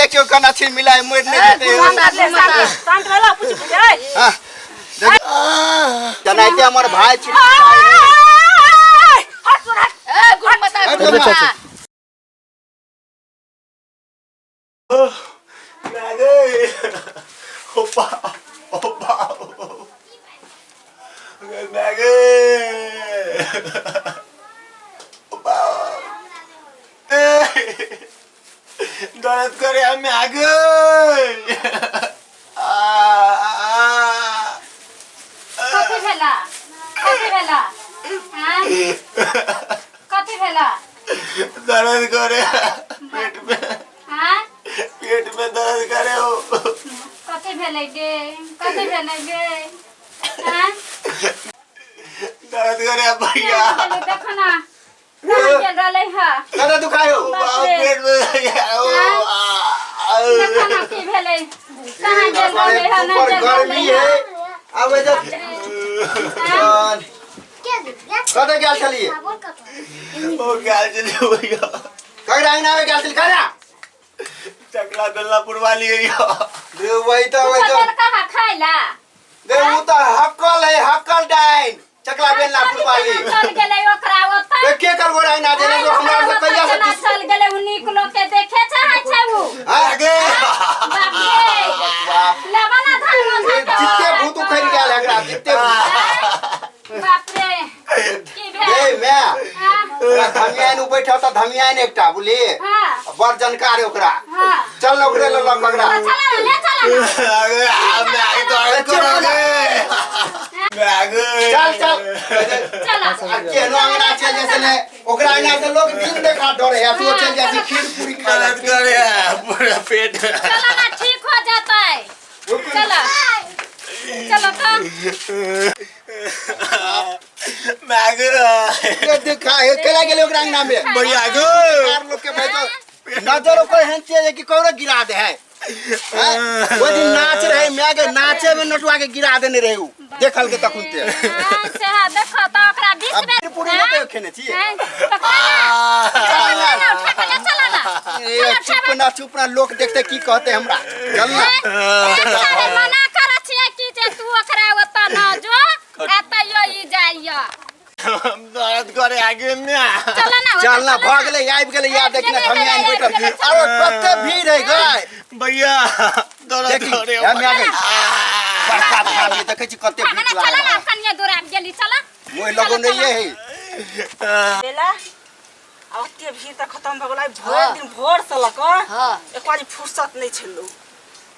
देखियो कना छिन मिलाय मरि नहि जेतै यौ। शांत भेला पूछि पूछि ए हाँ, देखियौ। तेनाहिते हमर भाय छी हट सुन हट ए गुरु माता हट गुरु माँ। माता ओपा ओपा मैगे ओपा दर्द करे हम मैगे कथी भेला कथी भेला हाँ? कथी भेला दर्द करे पेट में हाँ? पेट में दर्द करे हो कथी भेलै गे कथी भेलै गे हाँ? दर्द करे भैया देखो ना कहाँ गेल रहलै हा कतऽ दुखायो बाप रे। पेट में ओ देखो ना की भेलै कहाँ गेल रहलै हा ना ऊपर गेल गर्मी रहलै है हा आब एजो कतऽ गेल छलियै ओ क्या चली भैया ककरा अंगना मे गेल छली ककरा चकला बेलना पुरवा लिए रे वही तो वही तो देलका हा खाइला रे उ तऽ हकल है हकल डाइन चकला बेलना पुरवाली चल गेलै ओकरा ओतऽ रे के कर गोरा अंगना देले जो हमरा से कहिया से केना चल गेलै उ नीक लोग के देखे चाहै छै उ हाँ? आगे बाप रे बाप लेबा ना धान रे, जिते भूत उखड़ि गेल एकरा जिते भूत। बाप रे की भेल गे मैं हाँ ओकरा धमियान उ बैठल तऽ धमियान एकटा बुझलिए हाँ बड़ जानकार है ओकरा हाँ चल ना ओकरे लऽ लऽ ककरा चला ना ले चला ना आगे हम आगे दर्द करोगे आगे चल चल चला आ केहनो अंगना चलि जाइ छै ने ओकरा अंगना से लोग दिन देखा डरे है तू चलि जाइ छै खीर पूरी खाय दर्द करे पूरा पेट चला ना ठीक हो जाता है चला चलो तो मैगे रे देखा हे केला गेलै ओकरा अंगना में भैया गो यार लोग के भाई तो नजर ओकर एहन छै जे कि ककरो गिरा दे है हैं? ओहि दिन नाच रहे मैं के नाचे में नटुआ के गिरा देने रहे उ देखल के तखुन ते हाँ, से हाँ, देखो तो ओकरा बीच अब में खीर पूरी नहीं कहियो खेने छी हैं, तो खाना चला ना उठा के ले चला ना ए, चुप ना चुप ना लोग देखते की कहते हमरा चल ना एक सारे मना करै छियै कि जे तू ओकरा ओतऽ न जो आ तैयो ई जाइया दर्द करे आगे में चल ना ओतऽ, चल ना चल भऽ गेलै आबि गेलै याद देखने खमियान बैठल अरे कते भीड़ है गाय भैया दर्द देखी करे हम आ गेल बड़का धाम ये देखै छी कते ना भीड़ चल ना लागल कनिया दूर आबि गेली चल मोह लगो नहीं है बेला आ ओते भीड़ तऽ खतम भऽ गेल आइ भरि दिन भोर से लऽ कऽ हाँ एक बारी फुर्सत नहि छलौ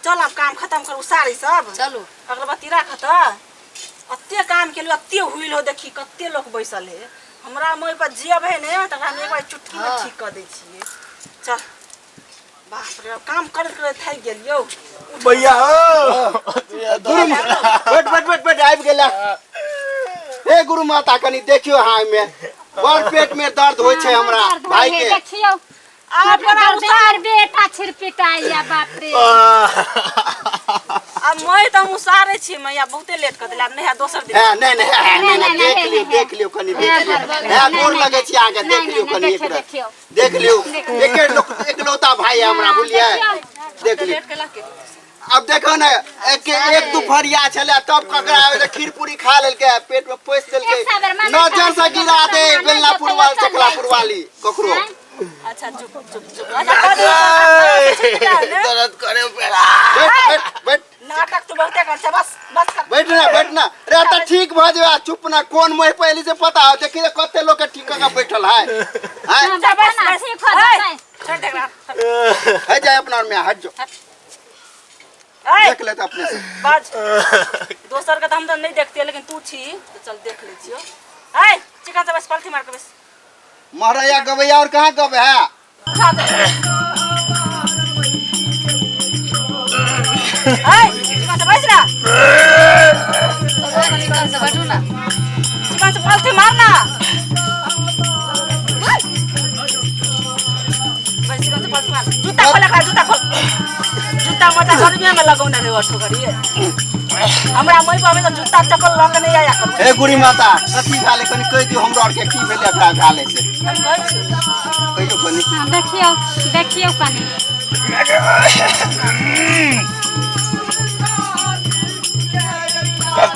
चल आब काम खतम करू साड़ी सब चलू अगरबत्ती राख तऽ अते काम केलू अते हुइल हो देखी कते लोक बैसल है हमरा मोह पर जे अबै ने तकरा हम एक बार चुटकी में हाँ। ठीक कऽ दै छियै चल बाप रे काम करैत करैत थाकि गेलियौ भैया हो गुरु बैठ बैठ बैठ बैठ आबि गेला हे गुरु माता कनी देखियो हाँ एहिमे बड़ पेट में दर्द होइ छै हमरा दर्द भाई होइ है, के देखियौ आ अपना बेर बेटा छिरपिटाइया बाप रे आ मैं तऽ हम उसारै छी मैया बहुते लेट कऽ देले आब नहि हैत दोसर दिन हँ नहि नहि हँ, नहि नहि, नहि देख नहि, लियौ नहि, देख लियौ कनी देख लियौ नहि, हँ नहि, गोर नहि, लगै छी अहाँके नहि, देख लियौ नहि, कनी देखियौ, एक बेर देखियौ। देख लियौ एके लोक एकलौता भाई है हमरा बुझलियै देख लियौ लेट केला के अब देखो ने एक एक दुपहरिया छले तब ककरा आबे तऽ खीर पूरी खा लेलकै पेट में पैस देलकै एक बेर माने नजर से गिरा दे खाना बेलना पुरवाल चल चकला जाइ छै। पुरवाली ककरो अच्छा चुप चुप चुप अच्छा कऽ दे दर्द करे पेड़ा बैठ बैठ बैठ नाटक तू बहुते कर छै बस बस कर बैठ ना बैठ ना रे तऽ ठीक भऽ जेबे चुप ना कोन मोह पहली से पता हो देखी कते लोग के ठीक कऽ के बैठल है हैं जा बस ना ठीक हो जेतै छोड़ दे एकरा है जाए अपना में हट जो ए देख लेते अपने से बाज दोसर के तऽ हम तऽ नहीं देखते लेकिन तू छी तो चल देख ले छियो ए चिकन से बस पलथी मार के बस महाराजा गवैया और कहाँ गवे है उठा दे ए चिकन से बस ना चिकन से बैठू ना चिकन से पलथी मार ना बस चिकन से पलथी मार जूता खोल एकरा जूता खोल जूता मोजा घर में में लगौने रहे अठो घड़ी हमरा मई पर हमेशा जूता चप्पल लऽ के नहीं आया करू। हे गुड़ी माता कथी झाले कनी कहि दियौ हमरा आर के की भेलै एकरा झाले से हम कहै छी कहियौ कनी। हाँ, देखियौ देखियौ कनी।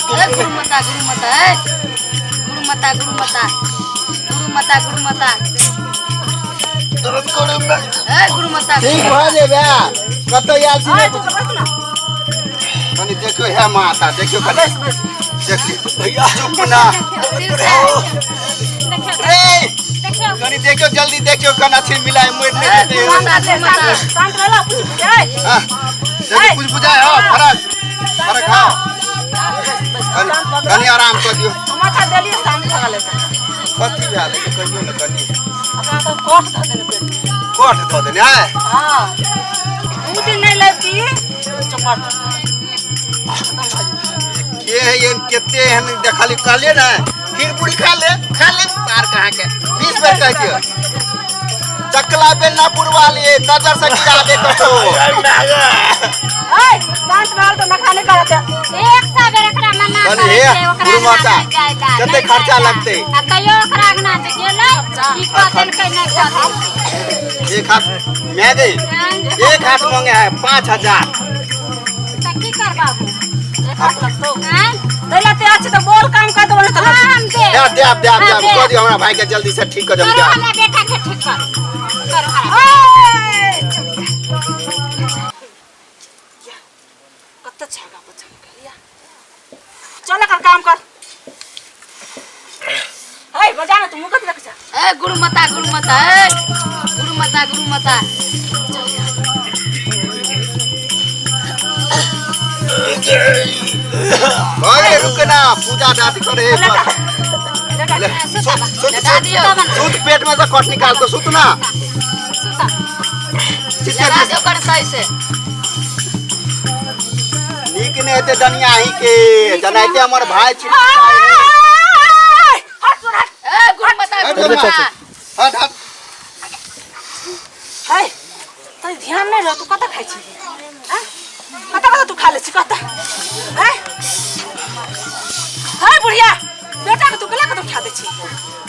ए गुरु माता गुरु माता ए गुरु माता गुरु माता गुरु माता गुरु माता दर्द करे में ए गुरु माता ठीक भऽ जेबै कतऽ आयल छी आय तू तऽ बैस ना। कनी देखियौ हे माता देखियौ कनी बैस बैस। देखियौ भैया चुप ना। देखियौ देखियौ रे देखियौ कनी देखियौ जल्दी देखियौ कना छिन मिलाय मरि नहि ए जेतै। गुरु माता गुरु माता शांत रहला पूछ बुझाय। हाँ, जल्दी कुछ बुझाय हो फरक फरक हाँ कनी कनी आराम कऽ दियौ। माथा देलियै शांत भऽ गेलै। कथी भेल से कहियौ ने कनी। ओकरा तऽ कोठ धऽ देने पेट में। कोठ धऽ देने आय। हाँ दू दिन नहीं लगती चौपट के है एहन कते एहन देखली कहलियै ने खीर पूरी खा ले सार कहाँ के 20 बेर कह दियौ। चकला बेलना पुरवा लिए नजर से गिरा दे कछो। ऐ शांत रहल तऽ नखरा नहीं करत। एक सौ बेर एकरा मना कनी करै हे, छै, ओकरा गुरु माता, अंगना नहि जाय ला, कते नहि खर्चा जाय ला। लगतै? आ तैयो ओकरा अंगना जे गेलै की कऽ देलकै नहि कऽ देलकै। एक हाथ मैं गई हाँ, एक हाथ मांगे है 5000। तऽ की करबाबू? एक हाथ लगतौ हाँ? दैला तैयार छै तऽ बोल काम कर देबो नहीं तऽ हाँ, हम देब। दे दे दे हाँ, दे देब। कह दियौ हमरा भाई के जल्दी से ठीक कर करो दियौ। हमरा बेटा के ठीक करू करू हमरा। कते छागा बच्चा निकलिया। चल एकर काम कर। हे बजा ना तू मुँह कथी रख जा। ए गुरु माता गुरु माता ए गुरु माता गुरु माता अरे रुक ना पूजा दादी करे लेटा ले, सुता बा। सुत लगा सुत दियौ सुत पेट में से कट निकाल दो सुत ना। सुता। लगा दियौ कर सही से। नीक नहि हेतै दनिया ही के जनाइते हमर भाई छी। हट सुन हट। ए गुरु माता हट गुरु माता हट हट। हे तोर ध्यान नहीं रह तू कतऽ खाइ छी? हैं? कतऽ कतऽ तू खा लै छी कतऽ? हैं? हे बुढ़िया बेटा के तू केना कतऽ उठा दै छी?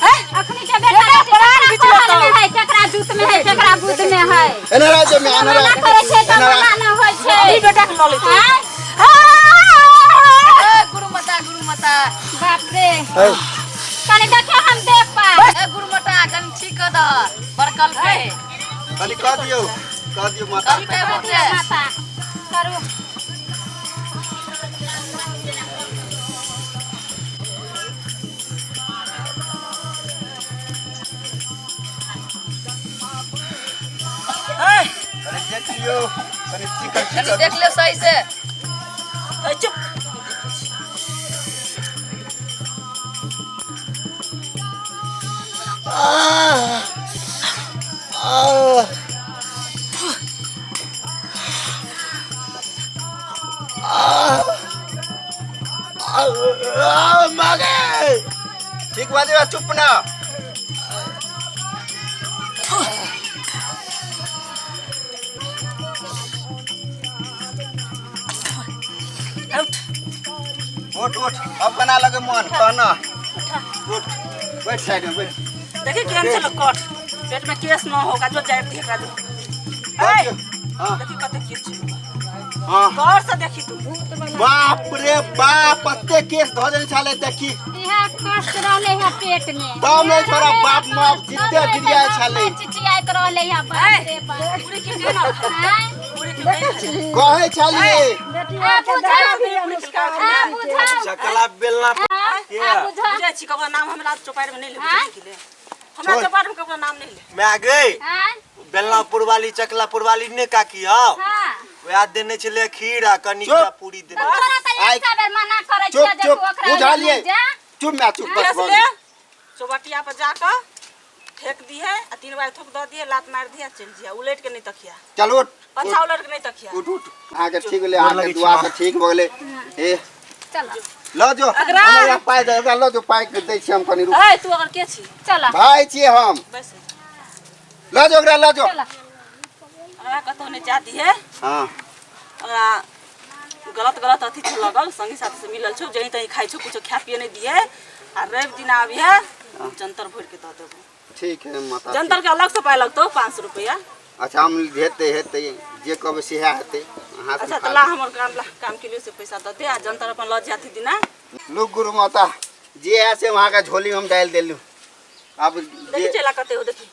हैं? अखनी के बेटा बेटा प्राण केकरा घीच कोहर लेतौ। में है केकरा जूत में है केकरा गुद में है। एना रह जो एना मना रह करै छै तऽ एना रह। मना नहि होइ छै। अभी बेटा के लऽ लेतै। हाँ? ए गुरु माता गुरु माता बाप रे कनी देखियौ हम देख पाए। ए गुरु माता कनी ठीक कर दह बड़कल पे कनी कह दियौ माता। कल पे होते। माता करू। हे कनी देख लियौ कनी चिकन कनी चिकन देख ले सही से। ए चुप। मागे ठीक बा देवा चुप ना। उठ उठ उठ अब बना लगे मन कहना उठ बैठ साइड में बैठ। देखी केहन छै लोक कट पेट में केस न होगा जो जाय देखरा जो। कह ए दियौ। हाँ देखी कते केस छै। हाँ गौर से देखी तू। बाप रे बाप पत्ते केस धऽ देने छलै देखी। इएह कष्ट रहलै है पेट में। तब नहि छोड़ा बाप माँ जिते गिरियाइ छलै। चिचियाइत रहलै है बाप रे बाप। पूरी के केना हाँ? पूरी के नहीं खाइ। कहै छलियै आ बुझाउ आ बुझाउ चकला बेलना आ बुझाउ। बुझै छी ककरो नाम हमरा चौपाड़ि में नहीं ले हाँ? बुझै छी ले। हमरा चौपाड़ि में ककरो नाम नहीं ले। मैं गई हाँ? बेलनापुर वाली चकलापुर वाली ने काकी हौ हाँ। वएह देने छलै खीर आ कनिकटा चुप। पूरी देने। तोरा तऽ एक सौ बेर मना करै चुप छियै जे चुप तू ओकरा बुझलियै। लग जा। चुप मैं चुप बस केस भऽ ले गेल। चौबटिया पर जाकऽ फेंक दिहे आ 3 बार थोक दऽ दिहे लात मारि दिहे चलि जिहे उलटि के नहीं तकिया चल उठ पछा उलटि के नहीं तकिया उठ उठ अहाँके ठीक भेलै अहाँके दुआ से ठीक भऽ गेलै। ए चल लऽ जो हमरा पाइ दे एकरा लऽ जो पाइ दै छी हम कनी रुक। ए तू अगर के छी? चल भाई छियै हम। बैस लऽ जो ओकरा लऽ जो। चल अगरा कतौ नहीं जा दिहे। हाँ अगरा गलत गलत अथी छौ लगल संगी साथी से मिलल छौ जहीं तहीं खाइ छौ कुछो खाए पिए नहीं दिए आ रवि दिन आबिहे जंतर भरि के दऽ देबो। ठीक है माता। जंतर के अलग से पाइ लगतौ 500 रुपया। अच्छा हम हेतै हेतै जे कहबै सेहे हेतै। अहाँ अच्छा तऽ ला हमर काम ला काम के लिए से पैसा दऽ दे आ जंतर अपन लऽ जाती दिना। लू गुरु माता जे है से वहाँ का झोली में हम डाल देलू। अब देखी चला कते हो देखी।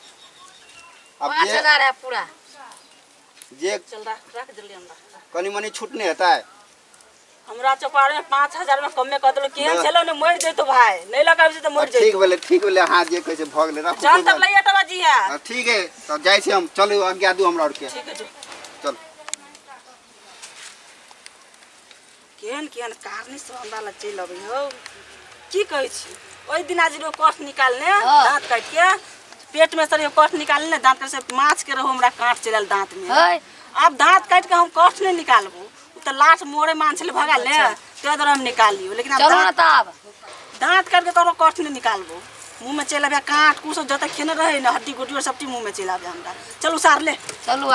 अब 5000 है पूरा। जे चल रख रख जल्दी हमरा। कनी मनी छूट नहीं होता है। हमरा चौपाड़ में 5000 में कमे कर देलो केहन छलो ने मर जैतो भाई नहीं लगाबी से तो मर जैतो। ठीक बोले ठीक बोले हाँ जे कहै छै भऽ गेलै राखू। जंतर लइया टबा जी है। हाँ, ठीक है तब जाइ छी हम चलू आज्ञा दू हमरा आरके। ठीक है जो। चल। केहन केहन कारनी सब हमरा लग चलि अबै हौ। की कहै छी ओहि दिना जे कठ निकालने दाँत काटि के पेट में सर कठ निकालने दाँत काटि से माछ के रहो हमरा काँट चलि आयल दाँत में। आब दाँत काटि के हम कठ नहीं निकालबो ओ तऽ लाठ मोड़े मान छलै भगा ले ताहि दुआरे हम निकालियो लेकिन आब चलू ना तब दाँत काटि के ककरो कठ नहीं निकालबो। मुँह में चलि आबै काँट कुछ जतऽ खेने रहै ने हड्डी गुड्डी सब चीज मुँह में चलि आबै हमरा। चलू सार ले। चलू आ।